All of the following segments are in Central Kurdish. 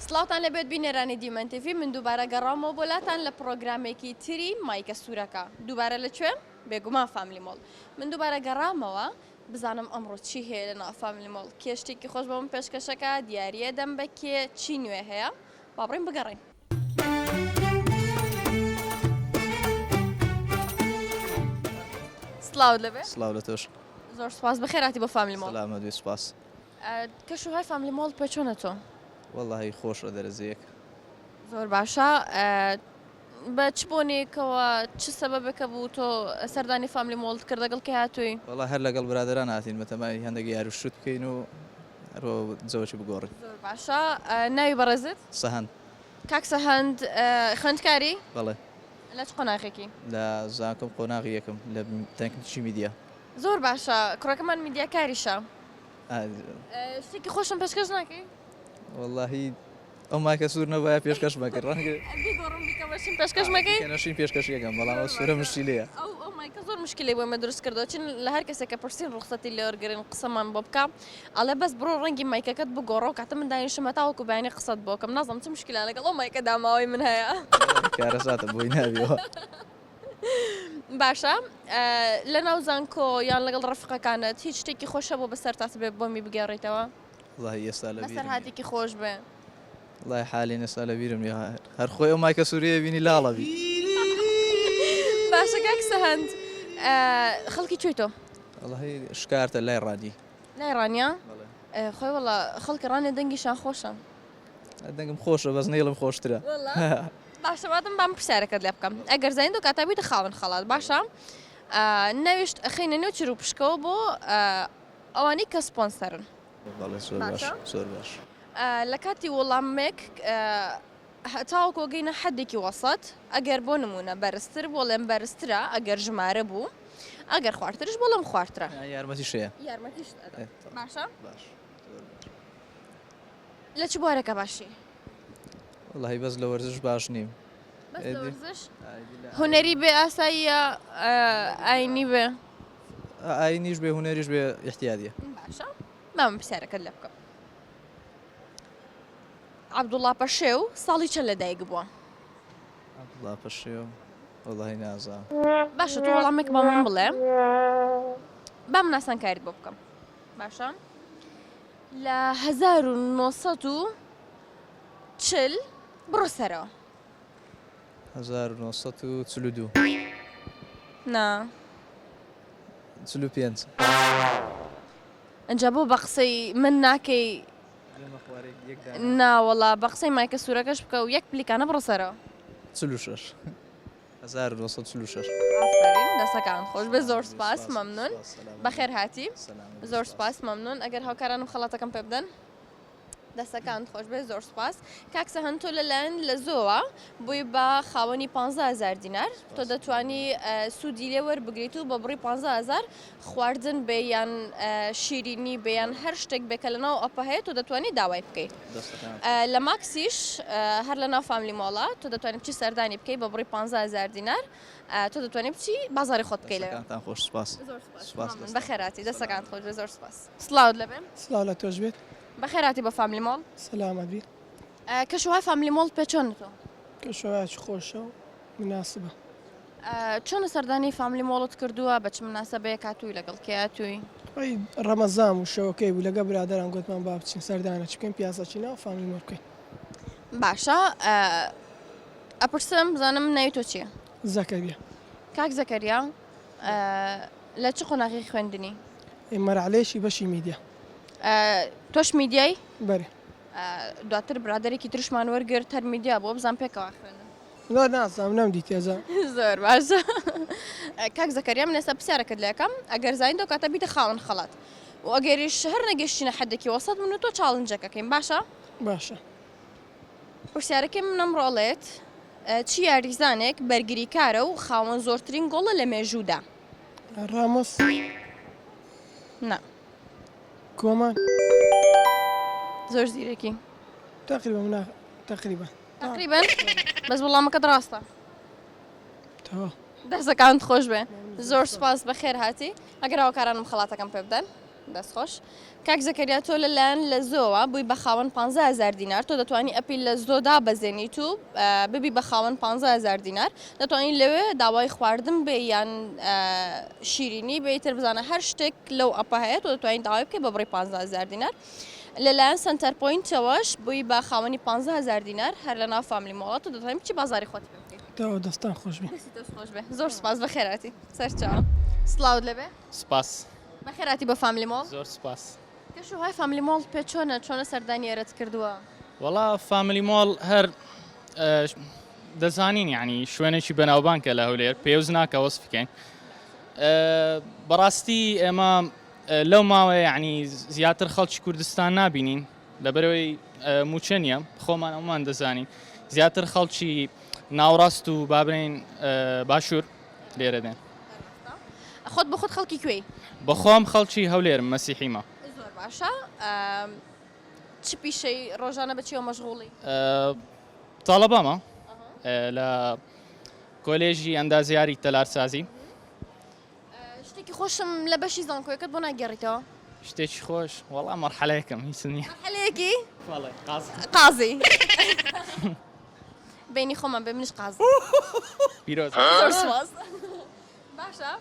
سڵاوتان لێبێت بینەرانی دیمەن تیڤی من دووبارە گەڕاومەوە بۆ لاتان لە پڕۆگرامێکی تری مایکە سوورەکە دووبارە لە کوێ؟ بێگومان فاملی مۆڵ من دووبارە گەڕامەوە بزانم ئەمڕۆ چی هەیە لە ناو فاملی مۆڵ کێ شتێکی خۆش بۆ من پێشکەشەکە دیاریە دەم بە کێ چی نوێ هەیە با بڕین بگەڕین. سڵاوت لێبێ. سڵاو لە تۆش. زۆر سوپاس بەخێرهاتی بۆ فاملی مۆڵ. سەلامەت بی سوپاس. کەش و های فاملی مۆڵ پێ چۆنە تۆ؟ وەڵاهی خۆشە دەرەجەیەک. زۆر باشە بە چ بۆنەیەکەوە چ سەبەبێکە بوو تۆ سەردانی فاملی مۆڵت کرد لەگەڵ کێ هاتووی؟ وەڵا هەر لەگەڵ برادەران هاتین بەتەمای هەندێک یاری و شت بکەین و هەروە جەوەکی بگۆڕین. زۆر باشە ناوی بەڕێزت؟ سەهەند. کاک سەهەند خوێندکاری؟ بەڵێ. لە چ قۆناغێکی؟ لە زانکۆم قۆناغی یەکەم لە تەکنیکی میدیا. زۆر باشە کوڕەکەمان میدیاکاریشە. شتێکی خۆشم پێشکەش ناکەی؟ وەڵاهی ئەو مایکە سوور نەبایە پێشکەش مەکرد ڕەنگە بیگۆڕم بیکەمە شین پێشکەش مەکەی؟ بیکەنە شین پێشکەشی ئەکەم بەڵام ئەو سوورە مشکیلەیە. ئەو ئەو مایکە زۆر مشکیلەی بۆ ئێمە دروست کردووە چون لە هەر کەسێک کە پرسین ڕوخسەتی لێ وەرگرین قسەمان بۆ بکا ئەڵێ بەس بڕۆ ڕەنگی مایکەکەت بگۆڕە و کاتە من دانیشم هەتاوەکو بەیانی قسەت بۆ کەم نازانم چ مشکیلە لەگەڵ ئەو مایکە داماوەی من هەیە. کارەساتە بۆی نابیەوە. باشە لەناو زانکۆ یان لەگەڵ ڕەفیقەکانت هیچ شتێکی خۆش هەبوو بەسەرتات بێ بۆمی بگێڕیتەوە؟ وەڵاهی ئێستا لە بیرم نییە. بەسەرهاتێکی خۆش بێ. وەڵاهی حالین ئێستا لە بیرم نییە هەر خۆی ئەو مایکە سوورەیە بینی لاڵە بی. باشە کاک سەهەند خەڵکی کوێی تۆ؟ وەڵاهی شکارتە لای ڕانی. لای ڕانیە؟ خۆی وەڵا خەڵکی ڕانیە دەنگیشان خۆشە. دەنگم خۆشە بەس نەیڵم خۆشترە. باشە مادەم بام پرسیارەکەت لێ بکەم ئەگەر زانیت و کاتا بیتە خاوەن خەڵات باشە ناویشت ئەخەینە نێو چر و پشکەوە بۆ ئەوانەی کە سپۆنسەرن. بەڵێ زۆر باش زۆر باش. لە کاتی وەڵامێک تاوەکو گەینە حەدێکی وەسەت ئەگەر بۆ نمونە بەرزتر بۆڵێم بەرزترە ئەگەر ژمارە بوو ئەگەر خوارترش بۆڵم خوارترە. یارمەتیش هەیە. یارمەتیش باشە. باش. لە چ بوارێکا باشی؟ وەڵاهی بەس لە وەرزش باش نیم. بەس لە وەرزش؟ هونەری بێ ئاساییە ئاینی بێ؟ ئاینیش بێ هونەریش بێ ئیحتیادیە. باشە با من پرسیارەکەت لێ بکەم. عەبدوڵا پەشێو ساڵی چەند لەدایک بووە؟ عەبدوڵا پەشێو وەڵاهی نازانم. باشە تۆ وەڵامێک بە من بڵێ با من ئاسانکاریت بۆ بکەم. باشە لە 1940 بڕۆ سەرەوە. 1942. نا. 45. ئەنجا بۆ بە قسەی من ناکەی نا وەڵا بە قسەی مایکە سوورەکەش بکە و یەک پلیکانە بڕۆ سەرەوە. 46. 1946. ئافەرین دەستەکانت خۆش بێ زۆر سپاس مەمنون بەخێر هاتی زۆر سپاس مەمنون ئەگەر هاوکارانم خەڵاتەکەم پێ بدەن دەستەکانت خۆش بێ زۆر سپاس کاک سەهەند تۆ لەلایەن لە زۆوە بووی بە خاوەنی 15000 دینار تۆ دەتوانی سوودی لێ وەربگریت و بە بڕی 15000 خواردن بێ یان شیرینی بێ یان هەر شتێک بێ کە لەناو ئەپە هەیە تۆ دەتوانی داوای بکەیت لە ماکسیش هەر لەناو فاملی مۆڵە تۆ دەتوانی بچی سەردانی بکەی بە بڕی 15000 دینار تۆ دەتوانی بچی بازاری خۆت بکەی لەوێ. دەستەکانتان خۆش سپاس. زۆر سپاس بەخێراتی دەستەکانت خۆش بێ زۆر سپاس. سڵاوت لێبێ. سڵاو لە تۆش بێت. بەخێراتی بۆ فاملی مۆڵ. سەلامەت بی. کەشوهەوای فاملی مۆڵ پێ چۆنە تۆ؟ کەشوهەوایەکی خۆشە و مناسبە. چۆنە سەردانی فاملی مۆڵت کردووە بە چ مناسەبەیەک هاتووی لەگەڵ کێ هاتووی؟ ئەی ڕەمەزان بوو شەوەکەی بوو لەگەڵ برادەران گۆتمان با بچین سەردانە چ بکەین پیاسە چی ناو فاملی مۆڵ بکەین. باشە ئەپرسم بزانم ناوی تۆ چییە؟ زەکەریا. کاک زەکەریا لە چ قۆناغی خوێندنی؟ مەرعلێکی بەشی میدیا. تۆش میدیای؟ بەرێ. دواتر برادەرێکی ترشمان وەرگرت هەر میدیا بوو بزان پێکەوە خوێندن. نا نازانم نەمدیتی ئەزا. زۆر باشە کاک زەکەریا من ئێستا پرسیارەکەت لێ ئەکەم ئەگەر زانیت ئەو کاتە بیتە خاوەن خەڵات و ئەگەریش هەر نەگەشتینە حەدێکی وەسەت من و تۆ challenge ەکە کەین باشە؟ باشە. پرسیارەکەی من ئەمڕۆ ئەڵێت چ یاریزانێک بەرگریکارە و خاوەن زۆرترین گۆڵە لە مێژوودا؟ ڕامۆس. نا. کۆمان. زۆر زیرەکی. تقریبا من تقریبا. تقریبا بەس وەڵامەکەت ڕاستە. تەواو. دەستەکانت خۆش بێ زۆر سوپاس بەخێر هاتی ئەگەر هاوکارانم خەڵاتەکەم پێ بدەن. دەست خۆش. کاک زەکەریا تۆ لە لایەن لەزۆوە بووی بە خاوەن 15000 دینار تۆ دەتوانی ئەپی لە زۆ دابەزێنیت و ببی بە خاوەن 15000 دینار دەتوانی لەوێ داوای خواردن بێ یان شیرینی بێ تر بزانە هەر شتێک لەو ئەپە هەیە تۆ دەتوانین داوای بکەی بە بڕی 15000 دینار لەلایەن سەنتەر پۆینتەوەش بووی بە خاوەنی 15000 دینار هەر لە ناو فاملی مۆڵە تۆ دەتوانین بچی بازاری خۆت پێ بکەی. تەواو دەستان خۆش بێ. دەستی تۆش خۆش بێ زۆر سوپاس بەخێرهاتی سەرچاوە. سڵاوت لێبێ. سوپاس. بەخێرهاتی بۆ فاملی مۆڵ. زۆر سوپاس. کەش و هەوای فاملی مۆڵ پێ چۆنە چۆنە سەردانی ئێرەت کردووە؟ وەڵا فاملی مۆڵ هەر دەزانین یعنی شوێنێکی بەناوبانکە لە هەولێر پێویست ناکە وەسفی کەین بەڕاستی ئێمە لەو ماوەیە یعنی زیاتر خەڵکی کوردستان نابینین لەبەرەوەی موچە نییە خۆمان ئەومان دەزانین زیاتر خەڵکی ناوڕاست و بابرین باشوور لێرە دێن. خۆت بۆ خۆت خەڵکی کوێی؟ بەخۆم خەڵکی هەولێرم مەسیحیمە. زۆر باشە چ پیشەی ڕۆژانە بە چیەوە مەشغوڵی؟ تاڵەبامە لە کۆلێژی ئەندازیاری تەلارسازی. شتێکی خۆشم لە بەشی زانکۆیەکەت بۆ ناگێڕیتەوە؟ شتێکی خۆش وەڵا مەرحەلەیەکم هیچ نییە. مەرحەلەیەکی؟ بەڵێ قازی. قازی. بینی خۆمان بێ منیش قازی. پیرۆز. زۆر سوپاس. باشە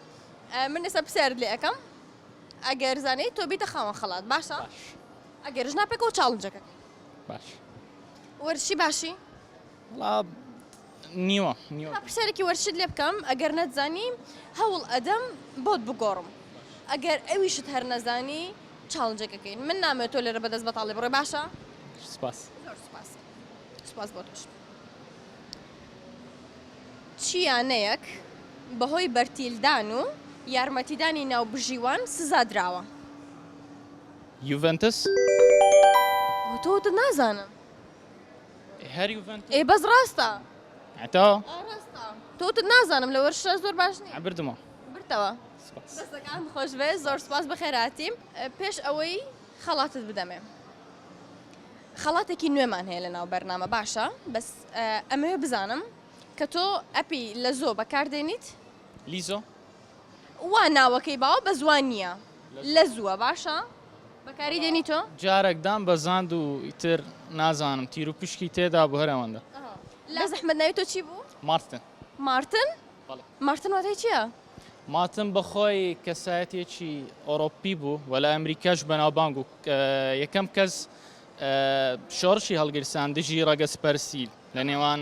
من ئێستا پرسیارت لێ ئەکەم ئەگەر زانی تۆ بیتە خاوەن خەڵات باشە ئەگەرش نا پێکەوە چاڵنجەکە باش. وەرزشی باشی؟ وەڵا نیوە نیوە. با پرسیارێکی وەرزشت لێ بکەم ئەگەر نەتزانی هەوڵ ئەدەم بۆت بگۆڕم ئەگەر ئەویشت هەر نەزانی چاڵنجەکەکەین من نامەوێت تۆ لێرە بەدەست بەتاڵی بڕۆی باشە؟ سپاس. زۆر سپاس سپاس بۆ تۆش. چ یانەیەک بەهۆی بەرتیلدان و یارمەتیدانی ناوبژیوان سزا دراوە؟ یوڤنتس. ئەوە تۆ وتت نازانم. هەر یوڤنتس. ئێ بەس ڕاستە. ئەتۆ؟ ئا ڕاستە. تۆ وتت نازانم لە وەرشە زۆر باش نییە. بردمەوە. بردتەوە. سپاس. دەستەکانت خۆش بێ زۆر سپاس بەخێرهاتی. پێش ئەوەی خەڵاتت بدەمێ خەڵاتێکی نوێمان هەیە لەناو بەرنامە باشە بەس ئەمەوێ بزانم کە تۆ ئەپی لە زۆ بەکاردێنیت؟ لیزۆ؟ وا ناوەکەی باوە بەس وا نییە لە زووە باشە بەکاری دێنی تۆ؟ جارێک دام بەزاند و ئیتر نازانم تیر و پشکی تێدا بوو هەر ئەوەندە. لە زەحمەت ناوی تۆ چی بوو؟ مارتن. مارتن؟ بەڵێ. مارتن واتای چییە؟ مارتن بەخۆی کەسایەتیەکی ئۆرۆپی بوو و لە ئەمریکاش بەناوبانگ و یەکەم کەس شۆڕشی هەڵگیرساند دژی ڕەگەزپەرستی لە نێوان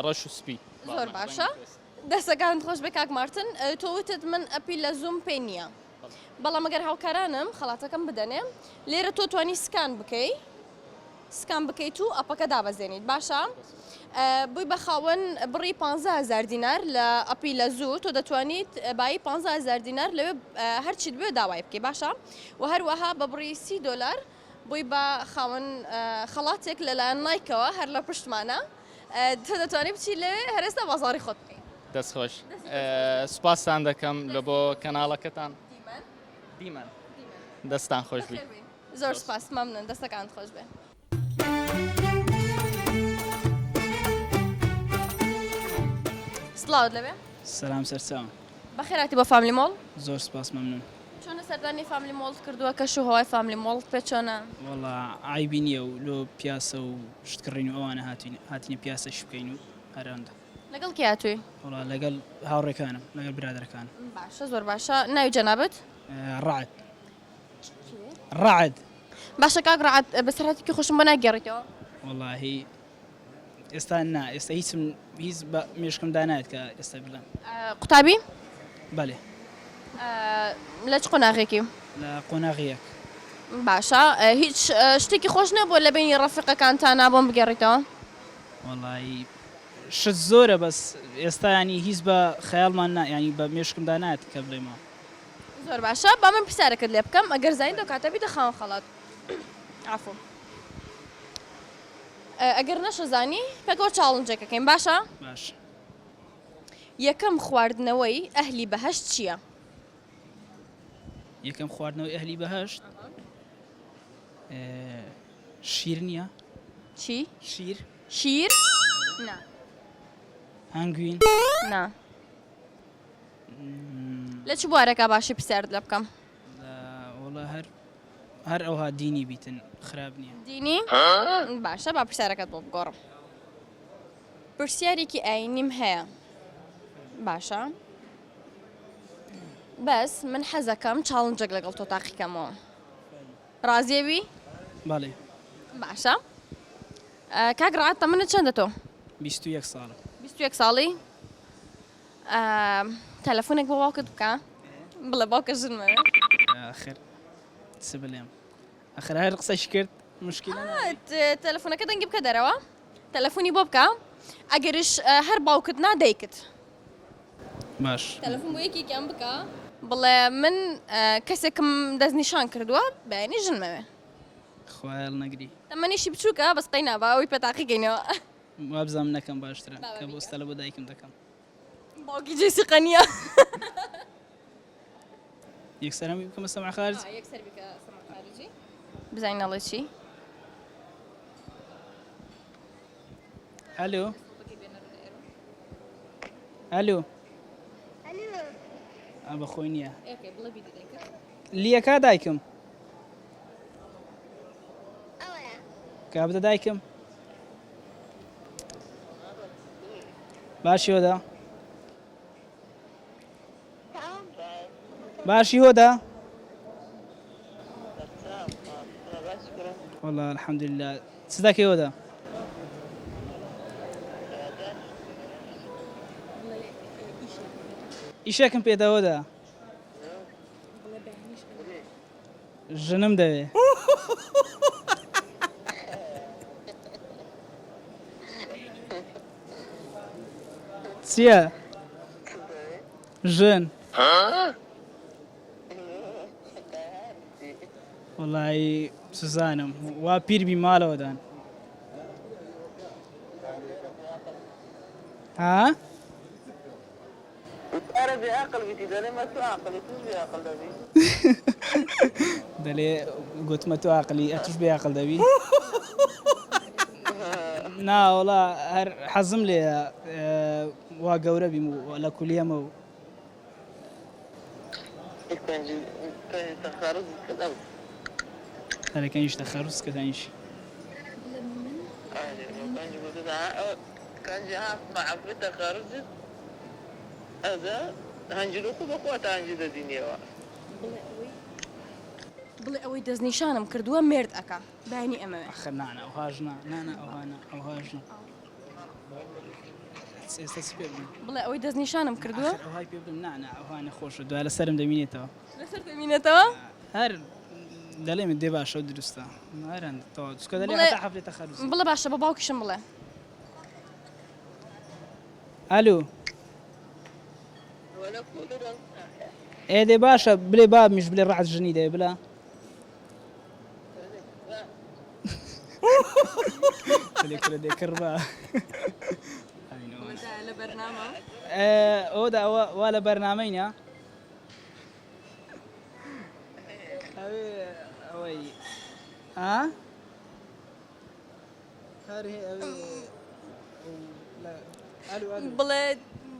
ڕەش و سپی. زۆر باشە دەستەکانت خۆش بێ کاک مارتن تۆ وتت من ئەپی لە زووم پێ نییە بەڵام ئەگەر هاوکارانم خەڵاتەکەم بدەنێ لێرە تۆ توانی scan بکەی scan بکەیت و ئەپەکە دابەزێنیت باشە بووی بە خاوەن بڕی 15000 دینار لە ئەپی لە زوو تۆ دەتوانیت بایی 15000 دینار لەوێ هەرچیت بوێ داوای بکەی باشە و هەروەها بە بڕی 30 دۆلار بووی بە خاوەن خەڵاتێک لەلایەن نایکەوە هەر لە پشتمانە تۆ دەتوانی بچی لەوێ هەرێستا بازاڕی خۆت بکەی. دەست خۆش سوپاستان دەکەم لە بۆ کەناڵەکەتان دیمەن دیمەن دەستان خۆش بی. زۆر سوپاس مەمنون دەستەکانت خۆش بێ. سڵاوت لەبێ. سلام سەرچاوم. بەخێرهاتی بۆ فاملی مۆڵ. زۆر سپاس مەمنون. چۆنە سەردانی فاملی مۆڵت کردووە کەش و هەوای فاملی مۆڵت پێ چۆنە؟ وەڵا عەیبی نییە و لۆ پیاسە و شت کڕین و ئەوانە هاتوین هاتینە پیاسەش بکەین و هەر ئەوەندە. لەگەڵ کێ هاتووی؟ وەڵا لەگەڵ هاوڕێکانم لەگەڵ برادەرەکانم. باشە زۆر باشە ناوی جەنابت؟ ڕەعد. ڕەعد. باشە کاک ڕەعد بەسەرهاتێکی خۆشم بۆ ناگێڕیتەوە؟ وەڵاهی ئێستا نا ئێستا هیچم هیچ بە مێشکمدا نایەت کە ئێستا بڵێم. قوتابی؟ بەلێ. لە چ قۆناغێکی؟ لە قۆناغی یەک. باشە هیچ شتێکی خۆش نەبووە لە بەینی ڕەفیقەکانتانا بۆم بگێڕیتەوە؟ وەڵاهی شت زۆرە بەس ئێستا یانی هیچ بە خەیاڵمان نا یانی بە مێشکمدا نایەت کە بڵێمەوە. زۆر باشە با من پرسیارەکەت لێ بکەم ئەگەر زانیت ئەو کاتە بیتە خاوەن خەڵات. عەفو. ئەگەر نەشەزانی پێکەوە چاڵنجێک ئەکەین باشە؟ باش. یەکەم خواردنەوەی ئەهلی بەهەشت چییە؟ یەکەم خواردنەوەی ئەهلی بەهەشت شیر نییە؟ چی؟ شیر. شیر؟ نا. هەنگوین؟ نا. لە چ بوارێکا باشی پرسیارت لێ بکەم؟ وەڵا هەر. هەر ئەوها دینی بیتن خراپ نییە. دینی؟ باشە با پرسیارەکەت بۆ بگۆڕم. پرسیارێکی ئاینیم هەیە. باشە بەس من حەزەکەم challenge ێک لەگەڵ تۆ تاقیکەمەوە. ڕازیەوی؟ بەڵێ. باشە کاک ڕەعد تەمەنت چەندە تۆ؟ 21 ساڵم. 21 ساڵی؟ تەلەفۆنێک بۆ باوکت بکە بڵێ باوکە ژنمەوێ. ئاخر چ بلێم ئەخر هەر قسەش کرد مشکلە تەلەفۆنەکە دەنگی بکە دەرەوە تەلەفۆنی بۆ بکە ئەگەرش هەر باوکت نا دایکت. باش تەلەفۆن بۆ یەکێکیان بکە بڵێ من کەسێکم دەستنیشان کردووە بەیانی ژنمەوێ. خوایە هەڵنەگری. تەمەنیشی بچووکە بەس قەینا با ئەوی پێ تاقیکەینەوە. وابزانم نەکەم باشترە کە بۆ ئێستا لە بۆ دایکم دەکەم. باوکی جێی سیقە نییە. یەکسەر هەمووی بکەمە سەمع خارج؟ یەکسەر بیکە سەمع خارجی بزانین ئەڵێ چی. ئەلۆ ئەلۆ بە خۆی نییە لیەکا دایکم کابدە دایکم باشی هۆدا باشی هۆدا والله الحمدلله چ دەکەی هۆدا ئیشێکم پێدە هۆدا ژنم دەوێ. چییە؟ ژن. وەڵایی سوزانم وا پیر بی ماڵەوە دان. ها؟ ئەرە بێ ئەقڵ بیتی دەلێ مە تو ئاقلی توش بێ ئەقڵ دەبی. دەلێ گوتمە تو ئاقلی ئەتوش بێ ئەقڵ دەبی. نا وەڵا هەر حەزم لێیە وا گەورە بیم و لە کولیەمە و. ئەرێ کەنجی تەخەروج کرد ئەنیش. بڵێ ئەوەی دەستنیشانم کردووە مێرد ئەکا بەیانی ئەمەوێ. ئەخر نانا ئەوهاش نا نانا ئەوها نا ئەوهاش نا ئێستا چ پێ بڵێم. بڵێ ئەوەی دەستنیشانم کردووە. ئەخر ئەوهای پێ بڵێم نانا ئەوها نەخۆشە دوای لەسەرم دەمینێتەوە. لەسەر دەمینێتەوە؟ هەر دەڵێ من دێ باشە و دروستە هەرەند تەواو چونکە دەلێ هەتا حەفلەی تەخەروج. بڵێ باشە بە باوکیشم بڵێ. ئەلو. ئێ دێ باشە بلێ بابمیش بلێ ڕەعد ژنی دەوێ بلا. دەلێ کورە دێ کڕ بە. لە بەرنامە. ئەوە ئەوە وا لە بەرنامەینە. ئەوەی ئا بڵێ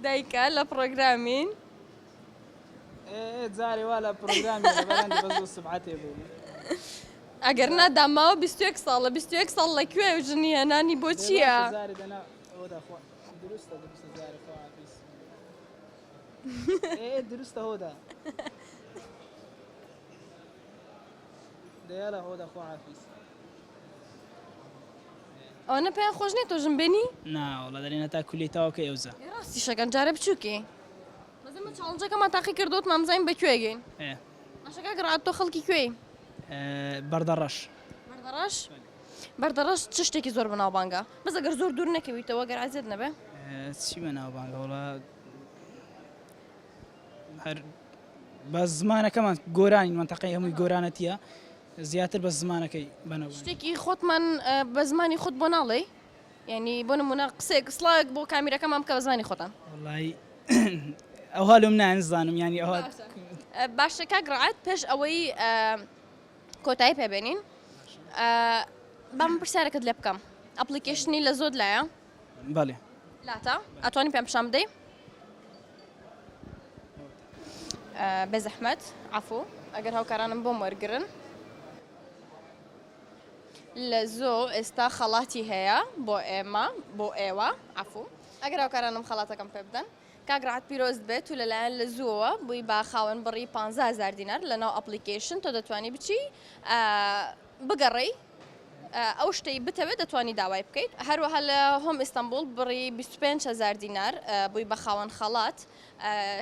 دایکە لە پڕۆگرامین. جارێ وا لە پڕۆگرامی سمعەتێ بوو. ئەگەر نا داماوە 21 ساڵە 21 ساڵ لە کوێ و ژنی هێنانی بۆ چییە؟ دروستە هۆدا دەیاڵە هۆدا خواحافیز. ئەوەنە پێیان خۆش نیە تۆ ژن بێنی؟ نا وەڵا دەلێن هەتا کولیەی تەواو کەی ئەوجا. ئێ ڕاستیشەکەن جارێ بچوکی. بەس ئێمە challenge ەکەمان تاقی کردووە وتمان بزانین بە کوێ گەین. ئێ. باشە کاک ڕەعد تۆ خەڵکی کوێی؟ بەردەڕەش. بەردەڕەش؟ بەردەڕەش چ شتێکی زۆر بەناوبانگە؟ بەس ئەگەر زۆر دوور نەکەویتەوە گەر عەزێت نەبێ. چی بەناوبانگە وەڵا هەر بە زمانەکەمان گۆرانین مەنتەقەی هەمووی گۆرانەتیە زیاتر بە زمانەکەی بەناوبانگە. شتێکی خۆتمان بە زمانی خۆت بۆ ناڵێی؟ یانی بۆ نموونە قسەیەک سڵاوێک بۆ کامیرەکەمان بکە بە زمانی خۆتان. وەڵایی ئەوها لۆم نایە نزانم یانی ئەوها. باشە کاک ڕەعد پێش ئەوەی کۆتایی پێ بێنین با من پرسیارێکت لێ بکەم application ی لە زۆت لایە؟ بەڵێ. لاتە ئەتوانی پێم پیشان بدەی؟ بێزەحمەت عەفو ئەگەر هاوکارانم بۆم وەرگرن. لە زۆ ئێستا خەڵاتی هەیە بۆ ئێمە بۆ ئێوە عەفو ئەگەر هاوکارانم خەڵاتەکەم پێ بدەن. کاک ڕەعد پیرۆزت بێت و لەلایەن لە زووەوە بووی بە خاوەن بڕی 15000 دینار لەناو application تۆ دەتوانی بچی بگەڕێی ئەو شتەی بتەوێت دەتوانی داوای بکەیت هەروەها لە هۆم ئیستەنبوڵ بڕی 25000 دینار بووی بە خاوەن خەڵات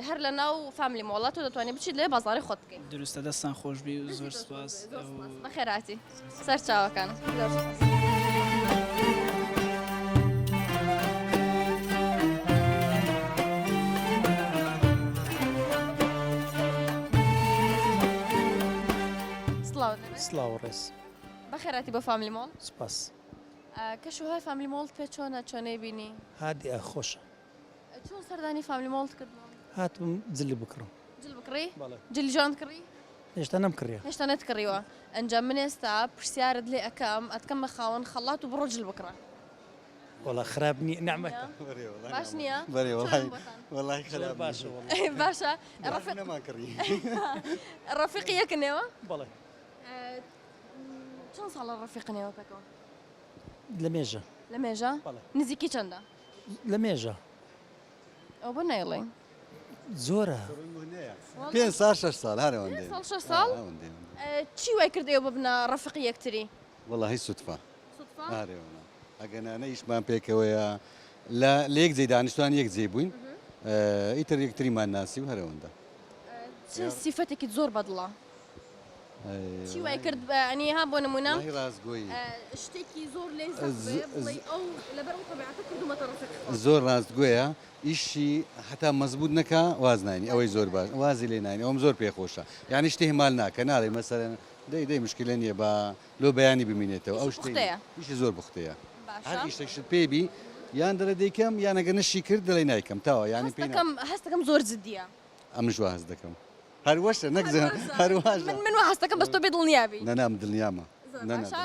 هەر لە ناو فاملی مۆڵە تۆ دەتوانی بچیت لێ بازاڕی خۆت بکەیت. دروستە دەستان خۆشبی و زۆر سوپاس. زۆر سوپاس بەخێرهاتی سەرچاوەکان زۆر سوپاس. سڵاوت لێبێت. سڵاو و ڕێز. بەخێرهاتی بۆ فاملی مۆڵ. سوپاس. کەش و هەوای فاملی مۆڵت پێ چۆنە چۆنەی بینی؟ هادیە خۆشە. چۆن سەردانی فاملی مۆڵت کرد؟ هاتم جل بکڕم. جل بکڕی؟ بەڵێ. جلی جوانت کڕی؟ هێشتا نەمکڕیە. هێشتا نەتکڕیوە. ئەنجا من ئێستا پرسیارت لێ ئەکەم ئەتکەم بە خاوەن خەڵات و بڕۆ جل بکڕە. وەڵا خراپ نییە نەعمەتە. باش نییە؟ بەرێ چۆنن وەڵای بۆتان؟ وەڵای خراپ باشە وەڵا. باشە ڕەفیق نەمان کڕی. ڕەفیقی یەکن ئێوە؟ بەڵێ. چەند ساڵە ڕەفیقن ئێوە پێکەوە؟ لە مێژە. لە مێژە؟ بەڵێ. نزیکی چەندە؟ لە مێژە. ئەوە بۆ نایڵێی؟ زۆرە. پێنج ساڵ شەش ساڵ هەر ئەوەندەیە. پێنج ساڵ شەش ساڵ؟ ئەوەندەیە. چی وای کرد ئێوە ببنە ڕەفیقی یەکتری؟ وەڵاهی سوتفە. سوتفە؟ ئارێ وەڵا. ئەگەر نا ئیشمان پێکەوەیە لە لە یەک جێ دانیشتوان یەک جێ بووین ئیتر یەکتریمان ناسی و هەر ئەوەندە. چ سیفەتێکیت زۆر بەدڵە؟ چی وای کرد ینی ها بۆ نمونە وەڵاهی ڕاستگۆیی. شتێکی زۆر لێ زەق بێ بڵێی ئەو لەبەر ئەو تەبیعەتە کردوومەتە ڕەفیقی خۆم. زۆر ڕاستگۆیە ئیشی هەتا مەزبوت نەکا واز ناینی ئەوەی زۆر باش وازی لێ ناینی ئەوم زۆر پێ خۆشە یانی شتی هیمال ناکە ناڵێ مەسەلەن دەی دەی مشکلە نییە با لۆ بەیانی بمینێتەوە ئەو ئیشی شتەی پوختەیە. ئیشی زۆر پوختەیە هەر باشە. ئیشێکشت پێ بی یان دەڵێ دەیکەم یان ئەگەر نەشی کرد دەڵێ نایکەم تاوە یانی پێی هەستەکەم هەستەکەم زۆر جدییە. ئەمنش وا هەست دەکەم. هەر وەشە نەک زە هەر واشە. من من وا هەستەکەم بەس تۆ بێ دڵنیا بی. نا نا من دڵنیامە. زۆر نا نا باشە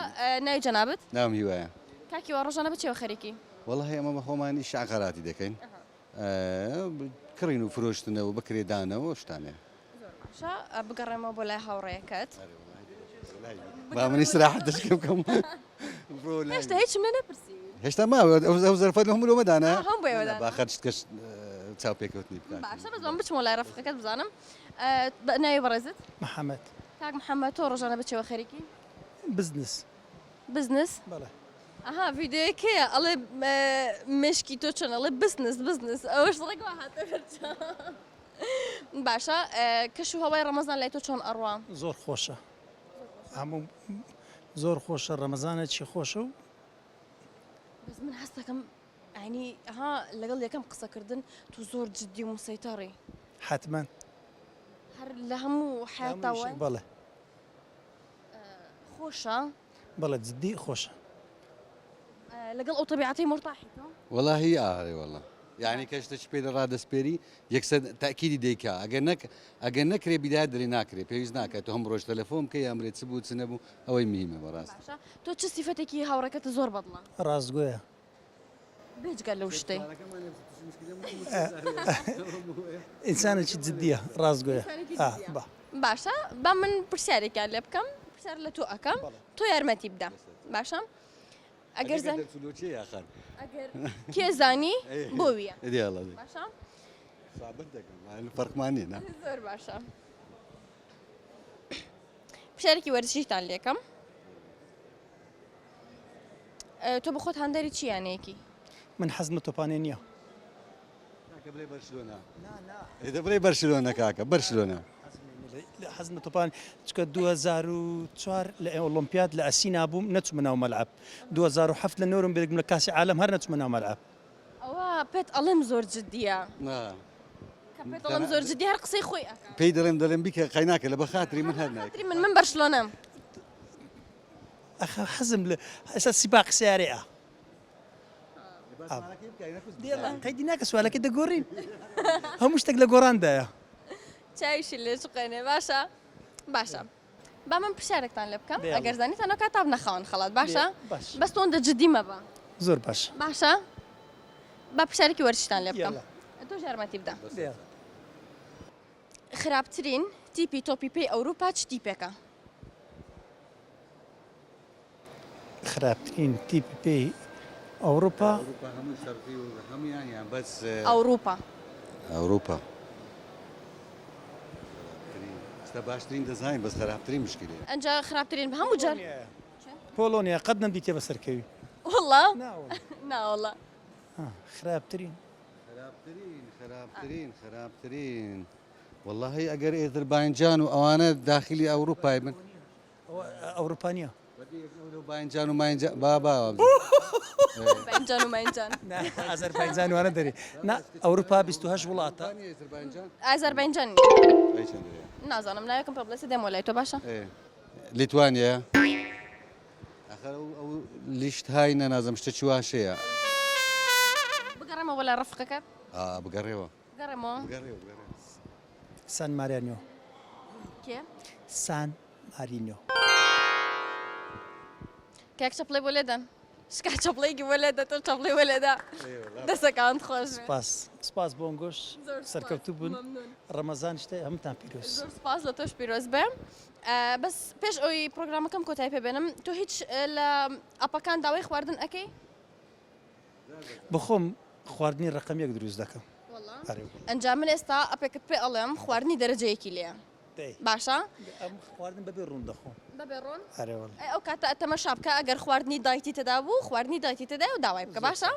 ناوی جەنابت؟ ناوم هیوایە. کاک هیوا ڕۆژانە بە چیەوە خەریکی؟ وەڵاهی ئەمە بە خۆمان ئیشی عەقاراتی دەکەین کڕین و فرۆشتنە و بەکرێدانە و ئەو شتانەیە. زۆر باشە بگەڕێمەوە بۆ لای هاوڕێیەکەت. با من ئیسراحەت دەشکەم بکەم. هێشتا هیچم لێ نەپرسیوی. هێشتا ماوە ئەو زەرفە هەموو لۆمە دانا. هەم بۆ ئێوە دانا. با خەرج کەش چاوپێکەوتنی بکات. باشە بەس بەم بچمەوە لای ڕەفیقەکەت بزانم ناوی بەڕێزت؟ محەمەد. کاک محەمەد تۆ ڕۆژانە بە چیەوە خەریکی؟ بزنس. بزنس؟ بەڵێ. ئەها ڤیدیۆیەکەیە ئەڵێ مێشکی تۆ چۆن ئەڵێ بزنس بزنس ئەوەش ڕێک وا هاتە بەرچاوم. باشە کەش و هەوای ڕەمەزان لای تۆ چۆن ئەڕوا؟ زۆر خۆشە هەموو زۆر خۆشە ڕەمەزانێکی خۆشە و بەس من هەستەکەم ینی ها لەگەڵ یەکەم قسەکردن تۆ زۆر جدی و مسەیتەڕی. حەتمەن. هەر لە هەموو حەیاتتا وای؟ بەڵێ. خۆشە؟ بەڵێ جدی خۆشە. لەگەڵ ئەو تەبیعەتەی مورتاحی تۆ؟ وەڵاهی ئارێ وەڵا یانی کە شتەکی پێ ڕادەسپێری یەکسەر تەئکیدی دەیکا ئەگەر نەک ئەگەر نەکرێ بیدایەت دەرێ ناکرێ پێویست ناکا تۆ هەم ڕۆژ تەلەفۆن بکەی یان بڵێ چ بوو چ نەبوو ئەوەی مهیمە بەڕاست. باشە تۆ چ سیفەتێکی هاوڕێکەتت زۆر بەدڵە؟ ڕاستگۆیە. بێجگە لەو شتەی. ئینسانێکی جدیە ڕاستگۆیە. باشە با من پرسیارێکیان لێ بکەم پرسیار لە تۆ ئەکەم تۆ یارمەتی بدە باشە ئەگەر زان ئەگەر کێ زانی بۆ ویە باشە فەرقمان نییە نا زۆر باشە پرسیارێکی وەرزشیتان لێکەم تۆ بەخۆت هاندەری چی یانەیەکی؟ من حەزم لە تۆپانێ نییە. کاکە بڵێ بەرشلۆنە. دە بڵێ بەرشلۆنە کاکە بەرشلۆنە. حەزم لە تۆپان چکە 2004 لە ئۆڵۆمپیاد لە ئەسینا بووم نەچوومە ناو مەلعەب 2007 لە نۆرمبێرگ لە کاسی عالەم هەر نەچوومە ناو مەلعەب. ئەوە پێت ئەڵێم زۆر جدیە. کە پێت ئەڵێم زۆر جدی هەر قسەی خۆی ئەکا. پێی دەڵێم دەڵێم بیکە قەیناکە لە بە خاتری من هەر نایکەم. خاتری من من بەرشلۆنەم. ئەخە حەزم لە ئێستا سیباق سیارەیە. قەیدی ناکە سوالەکە دەگۆڕین هەموو شتێک لە گۆڕاندایە. چاویشی لێ چقێنێ باشە باشە با من پرسیارێکتان لێ بکەم ئەگەر زانیتان ئەو کاتە بنە خاوەن خەڵات باشە بەس تۆندە جدی مەبە زۆر باش باشە با پرسیارێکی وەرزشتان لێ بکەم تۆش یارمەتی بدە خراپترین تیپی تۆپی پێی ئەوروپا چ تیپێکە؟ خراپترین تیپی پێی ئەوروپا. ئەوروپا هەمووی شەرقی و هەموویان یان بەس. ئەوروپا. ئەوروپا خراپترین ئێستا باشترین دەزانین بەس خراپترین مشکلەیە. ئەنجا خراپترین هەموو جار. پۆڵۆنیا قەت نەمدیتیە بەسەرکەوی. وەڵا ناوەڵا. خراپترین. خراپترین خراپترین خراپترین وەڵاهی ئەگەر ئێزرباینجان و ئەوانە داخلی ئەوروپای بن. ئەوروپا نییە. باینجان و ماینجان با با باینجان و ماینجان. ئازەربایجان وانە دەرێ نا ئەوروپا 28 وڵاتە. ئازەربایجان نییە. نازانم ناوێکم پێ بڵێ دێمەوە لای تۆ باشە. لیتوانیا ئەخەر ئەو ئەو لیشتهاینە نازم شتە چی واشەیە. بگەڕێمەوە بۆ لای ڕەفقەکەت. ئا بگەڕێوە. بگەڕێمەوە. بگەڕێوە بگەڕێوە. سان مارینۆ. کێ؟ سان مارینۆ. کاک چەپڵەی بۆ لێدەن. شکا چەپڵەیەکی بۆ لێدە تۆ چەپڵەی بۆ لێدە. دەسەکانت خۆش بێ. سپاس سپاس بۆ گۆش زۆر سپاس. سەرکەوتوو بن مەمنون. ڕەمەزانیشت هەمووتان پیرۆز. زۆر سپاس لە تۆش پیرۆز بێ. بەس پێش ئەوی پرۆگرامەکەم کۆتای پێ بێنم تۆ هیچ لە ئەپەکان داوای خواردن ئەکەی؟ بخۆم خواردنی ڕەقەم یەک دروست دەکەم. ئەنجا من ئێستا ئەپێکت پێ ئەڵێم خواردنی دەرەجەیەکی لێیە باشە؟ ئەم خواردن بەبێ ڕوون دەخۆم. بەبێ ڕوون؟ ئەرێ وەڵا. ئەی ئەو کاتە تەمەشا بکە ئەگەر خواردنی diet ی تێدا بوو خواردنی diet ی تێدایە و داوای بکە باشە؟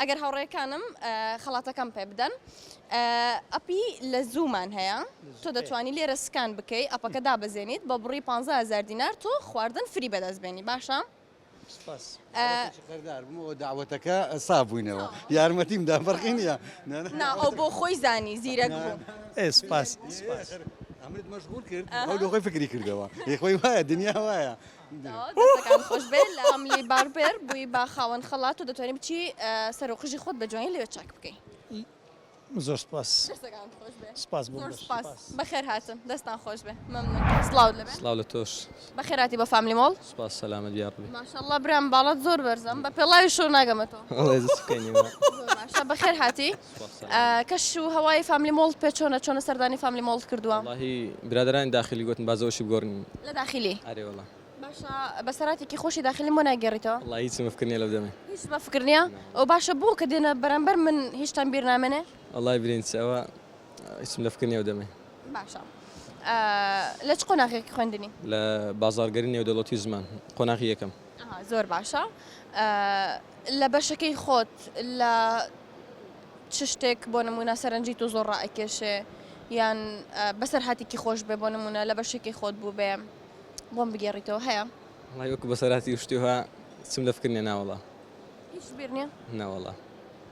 ئەگەر هاوڕێکانم خەڵاتەکەم پێ بدەن ئەپی لە زوومان هەیە تۆ دەتوانی لێرە scan بکەی ئەپەکە دابەزێنیت بە بڕی 15000 دینار تۆ خواردن free بەدەست بێنی باشە؟ سپاس. قەردار بوومەوە داوەتەکە ساف بووینەوە یارمەتیم دا فەرقی نییە. نا ئەو بۆ خۆی زانی زیرەک بوو. ئێ سپاس سپاس. ئەمنت مەشغول کرد ئەو لە خۆی فکری کردەوە ئی خۆی وایە دنیا وایە. دەستەکان خۆش بێ لە ئەملی باربێر بووی بە خاوەن خەڵات و دەتوانی بچی سەر و قژی خۆت بە جوانی لەوێ چاک بکەی. زۆر سپاس. دەستەکانت خۆش بێ. سپاس بۆ زۆر سپاس. بەخێر هاتن دەستان خۆش بێ مەمنون. سڵاوت لێبێ. سڵاو لە تۆش. بەخێر هاتی بۆ فاملی مۆڵ. سپاس سەلامەت بی یاڕەبی. ماشاءاللە برام باڵات زۆر بەرزە بە پێڵاویشەوە ناگەمە تۆ. وەڵای دەست بکەینی وا. زۆر باشە بەخێر هاتی. سپاس سەلامەت. کەش و هەوای فاملی مۆڵت پێ چۆنە چۆنە سەردانی فاملی مۆڵت کردووە؟ وەڵاهی برادەرانی داخلی گۆتن با زەوەشی بگۆڕین. لە داخلی؟ ئەرێ وەڵا. باشە بەسەراتێکی خۆشی داخلیم بۆ ناگێڕیتەوە؟ وەڵا هیچم بە فکر نیە لەو دەمێ. هیچت بە فکر نیە؟ ئەو باشە بۆ کە دێنە بەرامبەر من هیچتان بیر نامێنێ؟ وەڵای برین چ ئەوە هیچم لە فکر نیە ئەو دەمێ. باشە لە چ قۆناغێکی خوێندنی؟ لە بازاڕگەری نێودەوڵەتی و زمان قۆناغی یەکەم. ئەها زۆر باشە لە بەشەکەی خۆت لە چ شتێک بۆ نمونە سەرنجی تۆ زۆر ڕائەکێشێ یان بەسەرهاتێکی خۆش بێ بۆ نمونە لە بەشێکی خۆت بووبێ؟ بۆم بگێڕیتەوە هەیە؟ وەڵای وەکو بەسەرهاتی و شتی وەها چم لە فکر نیە ناوەڵا. هیچ بیر نیە؟ ناوەڵا.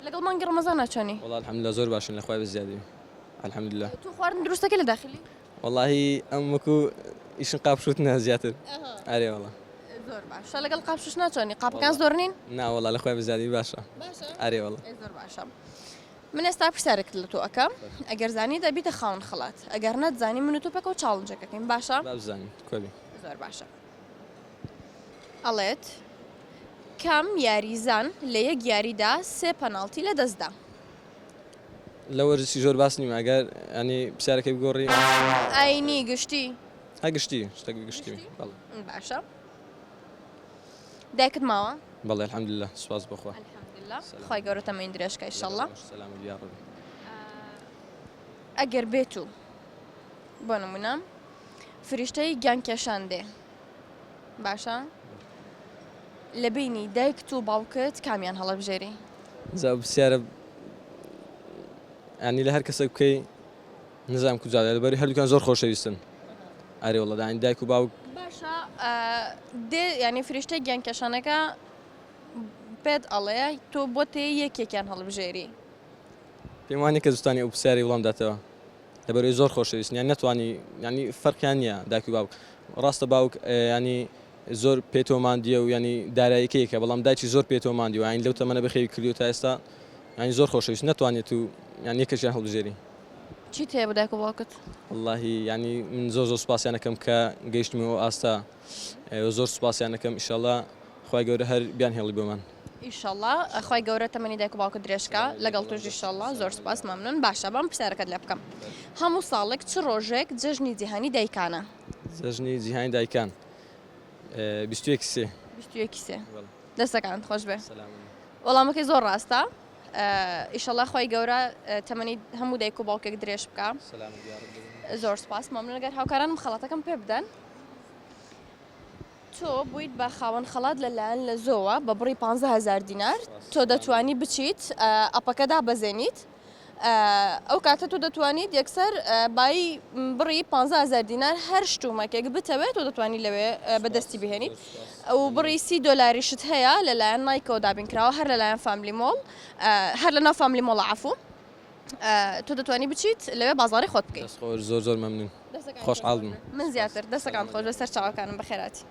لەگەڵ مانگی ڕەمەزانا چۆنی؟ وەڵا الحمدللە زۆر باشین لە خوای بەزیادی الحمدللە. تۆ خواردن دروست دەکەی لە داخلی؟ وەڵاهی ئەم وەکو ئیشن قاپ شوتنە زیاتر ئەرێ وەڵا. زۆر باشە لەگەڵ قاپ شوشتنا چۆنی؟ قاپەکان زۆر نین؟ نا وەڵا لە خوای بەزیادی باشە. باشە؟ ئەرێ وەڵا. زۆر باشە. من ئێستا پرسیارێکت لە تۆ ئەکەم ئەگەر زانیت ئەبیتە خاوەن خەڵات ئەگەر نەتزانی من و تۆ پێکەوە challenge ێک ئەکەین باشە؟ با بزانین کۆبی. زۆر باشە ئەڵێت کام یاریزان لە یەک یاریدا سێ پەناڵتی لەدەستدا؟ لە وەرزشی زۆر باس نیمە ئەگەر ینی پرسیارەکەی بگۆڕی. ئاینی گشتی. ها گشتی شتێک گشتی بەڵێ. باشە دایکت ماوە؟ بەڵێ الحمدللە سوپاس بۆ خوا. الحمدللە خوای گەورە تەمەنی درێژ کا ئیشەڵڵا. سەلامەت بی یاڕەبی. ئەگەر بێتو بۆ نمونە فریشتەی گیان کێشان دێ باشە لە بینی دایکت و باوکت کامیان هەڵەبژێری؟ جا پرسیارە ینی لە هەر کەسێک بکەی نزانم کوجا لەبەری هەردووکیان زۆر خۆشەویستن ئەرێ وەڵا دانی دایک و باوک. باشە دێ یانی فریشتەی گیان کێشانەکە پێت ئەڵێ تۆ بۆ تێ یەکێکیان هەڵبژێری. پێم وانیە کەس بتوانێ ئەو پرسیارەی وڵام داتەوە لەبەرئەوەی زۆر خۆشەویستن یان نەتوانی یانی فەرقیان نییە دایک و باوک ڕاستە باوک ینی زۆر پێتۆ ماندیە و ینی دارایەکەیەکە بەڵام دایکی زۆر پێتۆ ماندیوە یانی لەو تەمەنە بەخێوی کردو تا ئێستا ینی زۆر خۆشەویست نەتوانێت و یان یەکێکیان هەڵبژێری. چیت هەیە بۆ دایک و باوکت؟ وەڵاهی یانی من زۆر زۆر سوپاسیان ئەکەم کە گەیشتمە ئەو ئاستە زۆر سوپاسیان ئەکەم ئیشەڵا خوای گەورە هەر بیان هێڵی بۆمان. ئیشەڵا خوای گەورە تەمەنی دایک و باوکت درێژ کا لەگەڵ تۆش ئیشەڵا زۆر سوپاس مەمنون باشە بام پرسیارەکەت لێ بکەم هەموو ساڵێک چ ڕۆژێک جەژنی جیهانی دایکانە؟ جەژنی جیهانی دایکان 21 سێ. 21 سێ. دەستەکانت خۆش بێ. وەڵامەکەی زۆر ڕاستە. ئیشەڵا خوای گەورە تەمەنی هەموو دایک و باوکێک درێژ بکا. زۆر سپاس مەمنون گەر هاوکارانم خەڵاتەکەم پێ بدەن. تۆ بوویت بە خاوەن خەڵات لەلایەن لە زۆوە بە بڕی 15000 دینار تۆ دەتوانی بچیت ئەپەکە دابەزێنیت ئەو کاتە تۆ دەتوانیت یەکسەر بایی بڕی 15000 دینار هەر شتومەکێک بتەوێت تۆ دەتوانی لەوێ بەدەستی بهێنیت ئەو بڕی سی دۆلاریشت هەیە لەلایەن نایکەوە دابین کراوە هەر لەلایەن فاملی مۆڵ هەر لەناو فاملی مۆڵە عەفوو تۆ دەتوانی بچیت لەوێ بازاڕی خۆت بکەیت. دەست خۆش زۆر زۆر مەمنون خۆشحاڵ بووم. من زیاتر دەستەکانت خۆش بێت سەرچاوەکانم بەخێرهاتی.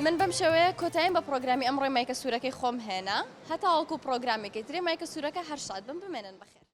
من بەم شێوەیە کۆتاییم بە پڕۆگرامی ئەمڕۆی مایکە سوورەکەی خۆم هێنا هەتاوەکو پڕۆگرامێکی تری مایکە سوورەکە هەر شاد بن بمێنن بەخێر.